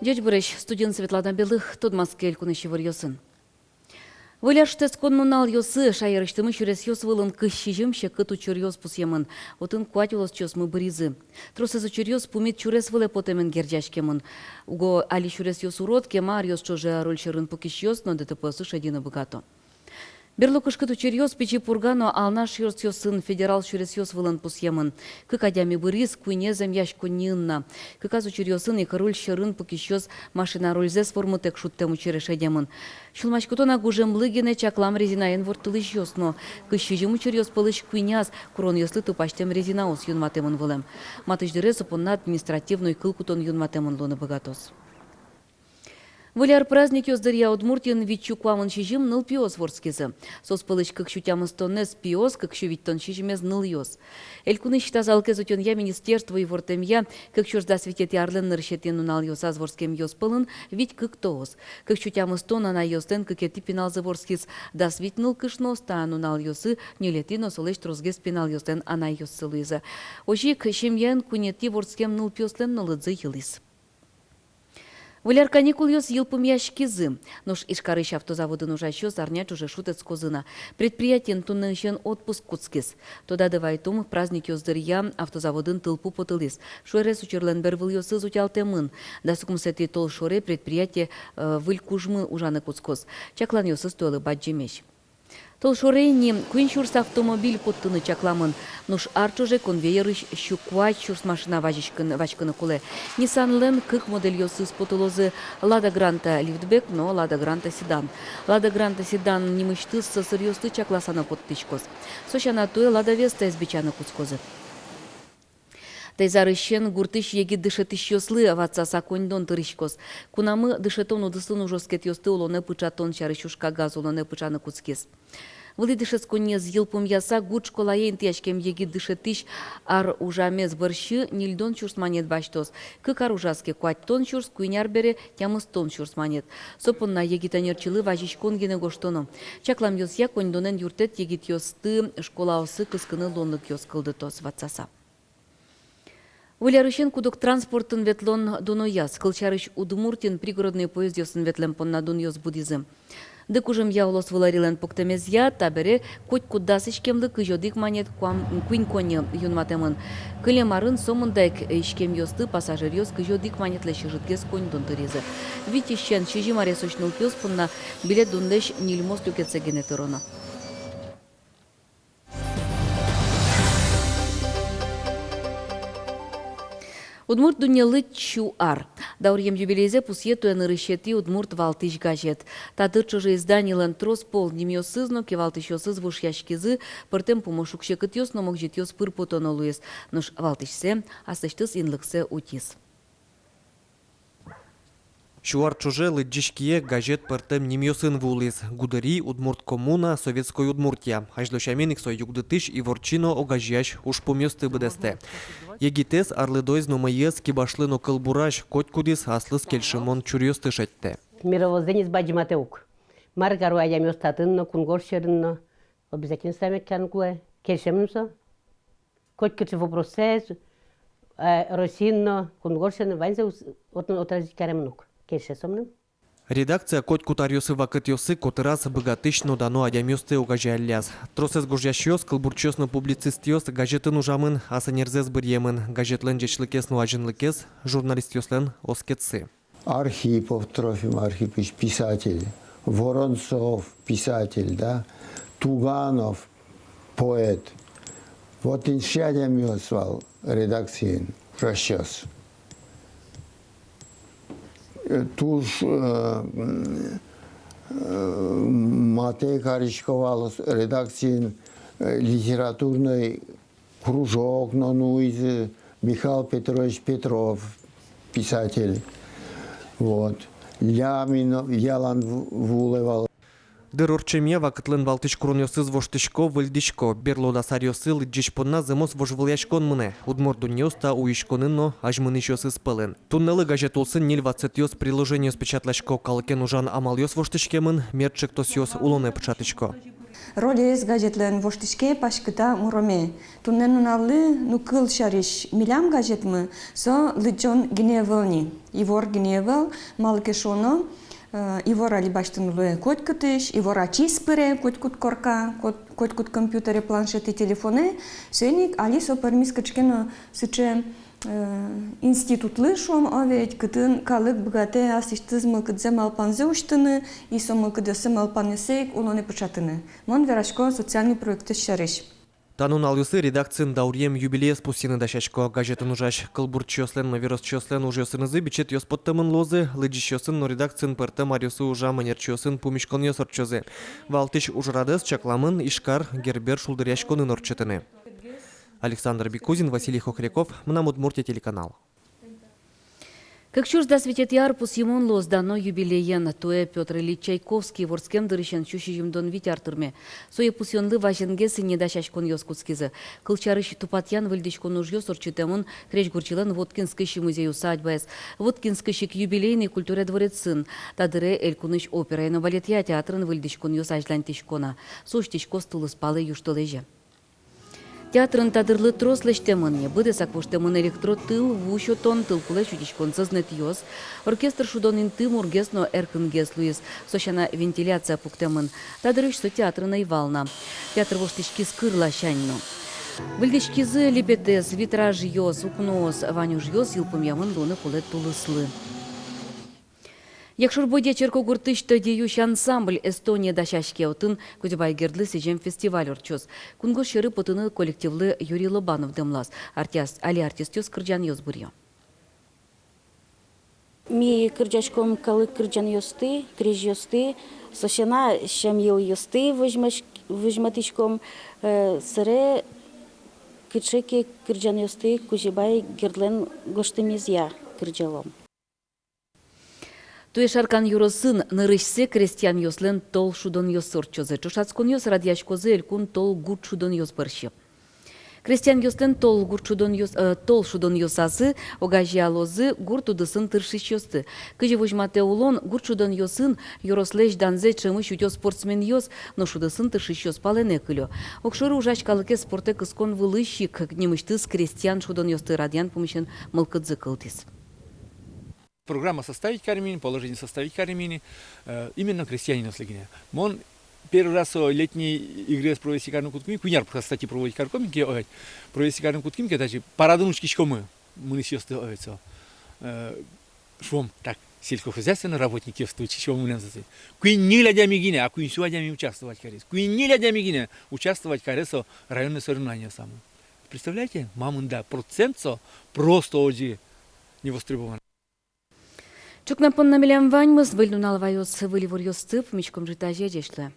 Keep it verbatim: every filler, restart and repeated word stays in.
Ӟечбуресь! Студиын Светлана Белых. Тодматске элькунысь иворъёсын. Выль ар шутэтскон нуналъёсы шаерысьтымы сюресъёс вылын кызь сизьым секыт учыръёс пусъемын. Отын куать улосчиосмы быризы. Тросэз учыръёс пумит сюрес вылэ потэмын герӟаськемын. Уго али сюресъёс урод, кема аръёс ӵоже руль сьӧрын пукисьёс но ДТП-осы шедьыны быгато. Берло кышкыт учыръёс Пичи Пурга но Алнаш ёросъёсын федерал сюресъёс вылын пусъемын. Кык адями быриз, куинез эмъяськонниын на. Кыказ учыръёсын ик руль сьӧрын пукисьёс машина рульзэс вормытэк шудтэм учыре шедемын. Сюлмаськытонна гужемлы гинэ чаклам резинаен ворттылӥсьёс но. Кызь сизьым учыръёс пӧлысь куиняз куронъёслы тупасьтэм резинаос юнматэмын вылэм. Матысь дыре со понна административной кыл кутон юнматэмын луыны быгатоз. Выль ар праздникъёс дыръя Удмуртиын вить сю куамын сизьым нылпиос вордскизы. Соос пӧлысь кык сю тямыстонэз пиос, кык сю витьтон сизьымез нылъёс. Элькунысь тазалыкез утёнъя министерство ивортэмъя, кык сюрс дас витетӥ арлэн нырысетӥ нуналъёсаз вордскемъёс пӧлын вить кыктоос. Кык сю тямыстон анайёслэн кыкетӥ пиналзы вордскиз, дас вить нылкышноос та нуналъёсы ньылетӥ но солэсь тросгес пиналъёслэн анайёссы луизы. Озьы ик семьяын куинетӥ вордскем нылпиослэн но лыдзы йылӥз. Выль ар каникулъёс йылпумъяськизы. Нош Ижкарысь автозаводын ужасьёс арня ӵоже шутэтскозы на. Предприятиын туннэысен отпуск кутскиз. Тодады вайытом, праздникъёс дыръя автозаводын тылпу потылӥз. Шуэрес учырлэн бервылъёсыз утялтэмын. Дас укмысэтӥ толшоре предприятие, э, выль кужмы ужаны кутскоз. Чакланъёсыз туэлы бадӟымесь. Толшоре ини куинь сюрс автомобиль поттыны чакламын. Нош ар ӵоже конвейерысь сю куать сюрс машина вазиськын-, васькыны кулэ. Ниссанлэн кык модельёсыз потылозы: Лада Гранта лифтбек но Лада Гранта седан. Лада Гранта седан нимысьтыз сӧсыръёсты чакласа но поттӥськоз. Со сяна туэ Лада Вестаез бичаны кутскозы. Таиз арысен гуртысь егит дышетӥсьёслы ватсаса коньдон тыриськоз. Кунамы дышетон удысын ужоскетъёсты улонэ пыӵатон сярысь ужкагаз улонэ пыӵаны кутскиз. Вылӥ дышетсконниез йылпумъяса, гурт школае интыяськем егит дышетӥсь ар ужамез бӧрсьы ньыльдон сюрс манет басьтоз. Кык ар ужаз ке, куатьтон сюрс, куинь ар бере — тямыстон сюрс манет. Со понна егит ӧнерчилы вазиськон гинэ гожтоно. Чакламъёсъя, коньдонэн юрттэт егитъёсты школаосы кыскыны луонлыкъёс кылдытоз ватсаса. Выль арысен куд-ог транспортын ветлон дунояз. Кылсярысь, Удмуртиын пригородной поездъёсын ветлэм понна дунъёс будӥзы. Ды кужымъя улосвылэрилэн пуктэмезъя, табере котькуд дас иськемлы кызь одӥг манет куам-, куинь коньы юнматэмын. Кылем арын сомында ик иськемъёслы пассажиръёс кызь одӥг манетлэсь ӧжытгес коньдон тыризы. Витьысен сизьым аресозь нылпиос понна билет дунлэсь ньыльмос люкетсэ гинэ тыроно. Удмурт дуннелы сю ар. Дауръем юбилейзэ пусъе туэ нырысетӥ удмурт валтӥсь газет. Та дыр ӵоже изданиелэн трос пол нимъёсыз но кивалтӥсьёсыз вошъяськизы, пӧртэм пумо шуг-секытъёс но могӟетъёс пыр потоно луиз. Нош валтӥсьсэ аслэсьтыз инлыксэ утиз. Сю ар ӵоже лыдӟись кие газет пӧртэм нимъёсын вуылӥз: «Гудыри», «Удмурт коммуна», «Советской Удмуртия». Азьло сямен ик со югдытӥсь, иворчи но огазеясь ужпумъёсты быдэстэ. Егитэз, арлыдоез но мӧйыез, кибашлы но кылбурась — котькудӥз аслыз кельшымон чуръёсты шедьтэ. Мировоззрениез бадӟыматэ ук. Мар каро адямиос татын но, кунгож сьӧрын но. Обязательно саметькан кулэ. Кельше мыным со. Котькыӵе вопросэз, э, Россиын но, кунгож сьӧрын но, ваньзэ ус-, отын отразить каремын ук. Кельше со мыным. Редакция котькуд аръёсы-вакытъёсы котыраз быгатӥсь но дано адямиосты огазеялляз. Тросэз гожъясьёс, кылбурчиос но публицистъёс газетын ужамын, ас ӧнерзэс быръемын. Газетлэн ӟечлыкез но азинлыкез — журналистъёслэн оскетсы. Архипов Трофим Архипыч, писатель, Воронцов, писатель, да, Туганов, поэт. Вот ини сыӵе адямиос вал редакциын ужасьёс. Э, туж, э, м, э, матэ карисько вал редакциын, э, литературной кружок но нуиз Михаил Петрович Петров, писатель. Вот. Лямин ялан в-, вуылэ вал. Дыр ортчемъя вакытлэн валтӥсь куронъёсыз воштӥсько, выльдӥсько. Берло дас аръёсы лыдӟись понна зэмос вожвылъяськон мынэ. Удмурт дуннеос та уиськонын но азьмынӥсьёсыз пӧлын. Туннэлы газет улсын ньыль ватсэтъёс, приложениос печатласько, калыкен ужан амалъёс воштӥськемын, мер ӵектосъёс улонэ пыӵатӥсько. Ролез газетлэн воштӥське паськыта муроме. Туннэ нуналлы, ну, кыл сярысь, милям газетмы со лыдӟон гинэ ӧвӧл ни, ивор гинэ ӧвӧл, малы ке шуоно, э, ивор али басьтыны луэ котькытысь, ивор ачиз пыре котькуд корка, кот-, котькуд компьютере, планшетэ, телефонэ. Соин ик али со пӧрмиз кыӵе ке но сыӵе, э, институтлы, шуом, а ведь, кытын калык быгатэ аслэсьтыз мылкыдзэ, малпанзэ усьтыны, и со мылкыдъёссэ, малпанъёссэ ик улонэ пыӵатыны. Мон верасько социальной проектэз сярысь. Та нуналъёсы редакциын дауръем юбилеез пусйыны дасясько. Газетын ужась кылбурчиослэн но веросчиослэн ужъёсынызы бичетъёс поттэмын луозы, лыдӟисьёсын но редакциын пӧртэм аръёсы ужам ӧнерчиосын пумиськонъёс ортчозы. Валтӥсь ужрадэз чакламын Ижкар Гербер шулдыръяськонын ортчытыны. Александр Бекузин, Василий Хохряков, «Мынам Удмуртие» телеканал. Кык сюрс дас витетӥ ар пусйымон луоз дано юбилеен. Туэ Пётр Ильич Чайковский вордскем дырысен сю сизьымдон вить ар тырме. Сое пусйонлы вазенгес ини дасяськонъёс кутскизы. Кылсярысь, тупатъян-выльдӥськон ужъёс ортчытэмын крезьгурчилэн Воткинскысь музей-усадьбаез, Воткинскысь ик Юбилейный культура дворецын. Та дыре элькунысь операя но балетъя театрын выльдӥськонъёс азьланьтӥсько на. Со усьтӥськоз тулыспалэ южтолэзе. Театрын та дырлы трос лэсьтэмын ни. Быдэсак воштэмын электротыл, ву сётон, тыл кулэсь утиськонзэс нэтъёс. Оркестр шудон инты мургес но эркынгес луиз. Со сяна вентиляция пуктэмын. Та дырысь со театрын ӧй вал на. Театр воштӥськиз кыр ласянь но. Выльдӥськизы липетэз, витражъёс, укноос, вань ужъёс йылпумъямын луыны кулэ тулыслы. Якшур-Бӧдья черкогуртысь «Тӧдьы юсь» ансамбль Эстоние дасяське. Отын Кузебай Гердлы сӥзем фестиваль ортчоз. Кунгож сьӧры потыны коллективлы Юрий Лобанов дэмлаз. Артист-, али артистъёс кырӟанъёс быръё. Ми кырӟаськом калык кырӟанъёсты, крезьёсты, со сяна сям-йылъёсты возьмаськ-, возьматӥськом, э, собере кыӵе ке кырӟанъёсты Кузебай Гердлэн гожтэмезъя кырӟалом. Туэ Шаркан ёросын нырысьсэ крестьянъёслэн тол шудонъёссы ортчозы. Ӵошатсконъёс радъяськозы элькун тол гурт шудонъёс бӧрсьы. Крестьянъёслэн тол гурт шудонъёс-, э, тол шудонъёсазы огазеялозы гурт удысын тыршисьёсты. Кызьы возьматэ улон, гурт шудонъёсын ёрослэсь данзэ ӵемысь утё спортсменъёс но шудысын тыршисьёс палэнэ кылё. Огшоры ужась калыкез спортэ кыскон вылысь ик нимысьтыз крестьян шудонъёсты радъян пумысен мылкыдзы кылдӥз. Программа составить карим ини, положение составить карим ини, э, именно крестьянинъёслы гинэ. Мон первый раз со летние игры провести карыны кутским ке, куинь ар, кстати, проводить карком ке, ой, провести карыны кутским ке, даже парадын учкиськомы мынӥсьёсты, ой, со, э, шуом так, сельскохозяйственный работникъёсты учкиськомы мынэмзэс. Куинь-ньыль адями гинэ, а куинь сю адями участвовать кариз. Куинь-ньыль адями гинэ участвовать каре со районный соревнованиосамы. Представляете, мамында процент со просто озьы невостребованный. Ӵукна понна милям ваньмыз. Выль нунал ваёз выль иворъёсты. Пумиськом ӝытазе. Ӟеч луэ.